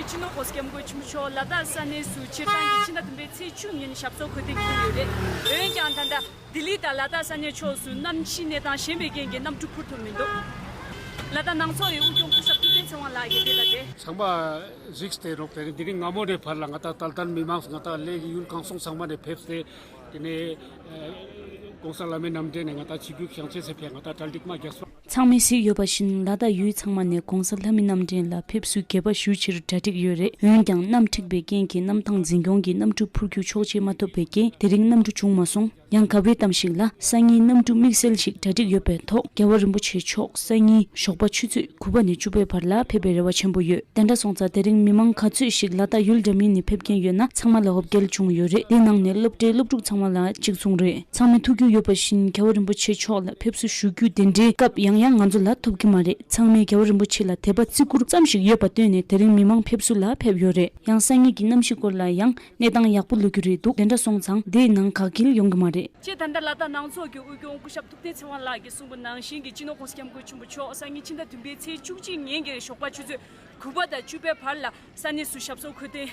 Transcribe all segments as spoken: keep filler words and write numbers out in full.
སྤྱི་ནོར་༸གོང་ས་༸སྐྱབས་མགོན་ཆེན་པོ་མཆོག་ལ་དྭགས་ས་གནས་སུ་སྤྱིར་བཏང་གི་ཕྱི་ཟླ་བདུན་པའི་ཚེས་བཅུ་ཉིན་ཞབས་སོར་འཁོད་དེ་འཁེལ་ཡོད་རེད། འོན་ཀྱང་ད་ལྟ་ལྡི་ལི་དང་ལ་དྭགས་ས་གནས་ཕྱོགས་སུ་གནམ་གཤིས་གནས་སྟངས་ཞན་པའི་རྐྱེན་གྱིས་གནམ་གྲུ་འཕུར་ཐུབ་མི་འདུག་ལ་དྭགས་ནང་ཚོགས་ཡི་དབུ་སྐྱོང་སྐུ་ཞབས་ཐུབ་བསྟན་ཚེ་དབང་ལགས་ཀྱིས་དེ་ལ་འགྲེལ། ཚང་མ་གཟིགས་ཏེ་རོགས་དེ་རིང་འདི་རིང་སྔ་མོ་ནས་ཕར་ལ་ང་ཏང་ཏན་ཏན་མི་མང་ང་ཏང་ལས་ཀྱི་ཡུལ་གང་སོང་ཚང་མ་ནས་ཕེབས་ཏེ། དེ་ནས་༸གོང་ས་ལྷ་མོའི་རྣམ་འདྲེན་ནས་ང་ཏང་ཆིབས་བསྒྱུར་བྱང་ཆེན་ཟེར་ཕེབས། ང་ཏང་གྲ་སྒྲིག་མ་རྒྱག་སོང་། ཚང་མས་གཟིགས་ཡོད་པ་བཞིན་ལ་དྭགས་ཡུལ་ཚང་མ་ནས་༸གོང་ས་ལྷ་མོའི་རྣམ་འདྲེན་ལ་ཕེབས་བསུའི་དགྱེས་པ་ཞུ་ཕྱིར་གྲ་སྒྲིག་ཡོད་རེད། འོན་ཀྱང་གནམ་འཁྲིགས་པའི་རྐྱེན་གྱིས་གནམ་ཐང་འཛིན་སྐྱོང་གིས་གནམ་གྲུ་འཕུར་རྒྱུ་ཆོག་མཆན་མ་ཐོབ་པའི་རྐྱེན་དེ་རིང་གནམ་གྲུ་བྱུང་མ་སོང་། ཡང་ག་བའི་གཏམ་ཞིག་ལ་སང་ཉིན་གནམ་གྲུ་དམིགས་བསལ་ཞིག་གྲ་སྒྲིག་ཡོད་པའི་ཐོག་རྒྱལ་བ་རིན་པོ་ཆེ་མཆོག་སང་ཉིན་ཞོགས་པ་ཆུ་ཚོད་དགུ་པ་ནས་བཅུ་པའི་བར་ལ་ཕེབས་པའི་རེ་བ་ཆེན་པོ་ཡོད། དེ་འདྲ་སོང་ཙང་དེ་རིང་མི་མང་ག་ཚོད་ཞིག་ལ་དྭགས་ཡུལ་འདྲ་མིན་ནས་ཕེབས་མཁན་ཡོད་ན་ཚང་མ་ལ་འོ་བརྒྱལ་བྱུང་ཡོད་རེད། དེའི་ནང་ནས་སློབ་གྲྭའི་སློབ་ཕྲུག་ཚང་མ་ལ་གཅིག་མཚུངས་རེད། ཚང་མས་ཐུགས་རྒྱུས་ཡོད་པ་བཞིན་རྒྱལ་བ་རིན་པོ་ཆེ་མཆོག་ལ་ཕེབས་བསུ་ཞུ་རྒྱུ་དེ་འདྲའི་སྐབས་ཡང་ཡང་ང་ཚོ་ལ་ཐོབ་ཀྱི་མ་རེད། ཚང་མས་རྒྱལ་བ་རིན་པོ་ཆེ་ལ་དད་པ་བརྩི་བཀུར་ཙམ་ཞིག་ཡོད་པ་བཏོན་ནས་དེ་རིང་མི་མང་ཕེབས་བསུ་ལ་ཕེབས་ཡོད་རེད། ཡང་སང་ཉིན་གྱི་གནམ་གཤིས་སྐོར་ལ་ཡང་གནས་སྟངས་ཡག་པོ་ལོས་ཀྱི་རེད་འདུག་དེ་འདྲ་སོང་ཙང་དེའི་ནང་ག་གིལ་ཡོང་གི་མ་རེད། སྤྱིར་ད་ལྟ་ལ་དྭགས་ནང་ཚོགས་ཀྱི་དབུ་སྐྱོང་སྐུ་ཞབས་ཐུབ་བསྟན་ཚེ་དབང་ལགས་ཀྱིས་གསུངས་པ་ནང་བཞིན་གྱི་སྤྱི་ནོར་༸གོང་ས་༸སྐྱབས་མགོན་ཆེན་པོ་མཆོག་སང་ཉིན་ཕྱི་ཟླ་བདུན་པའི་ཚེས་བཅུ་གཅིག་ཉིན་གྱི་ཞོགས་པ་ཆུ་ཚོད་དགུ་པ་དང་བཅུ་པའི་བར་ལ་ས་གནས་སུ་ཞབས་སོར་འཁོད་དེ་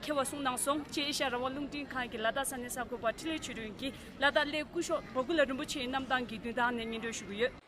འཁེལ་བ་གསུངས་གནང་སོང་། ཅེས་ཨེ་ཤ་ཡ་རང་དབང་རླུང་འཕྲིན་ཁང་གི་ལ་དྭགས་ས་གནས་གསར་འགོད་པ་འཕྲིན་ལས་ཆོས་སྒྲོན་གྱིས་ལ་དྭགས་གླེ་སྐུ་ཞབས་བ་ཀུ་ལ་རིན་པོ་ཆེའི་གནམ་ཐང་གི་མདུན་ཐང་ནས་སྙན་སྒྲོན་ཞུ་གི་ཡོད།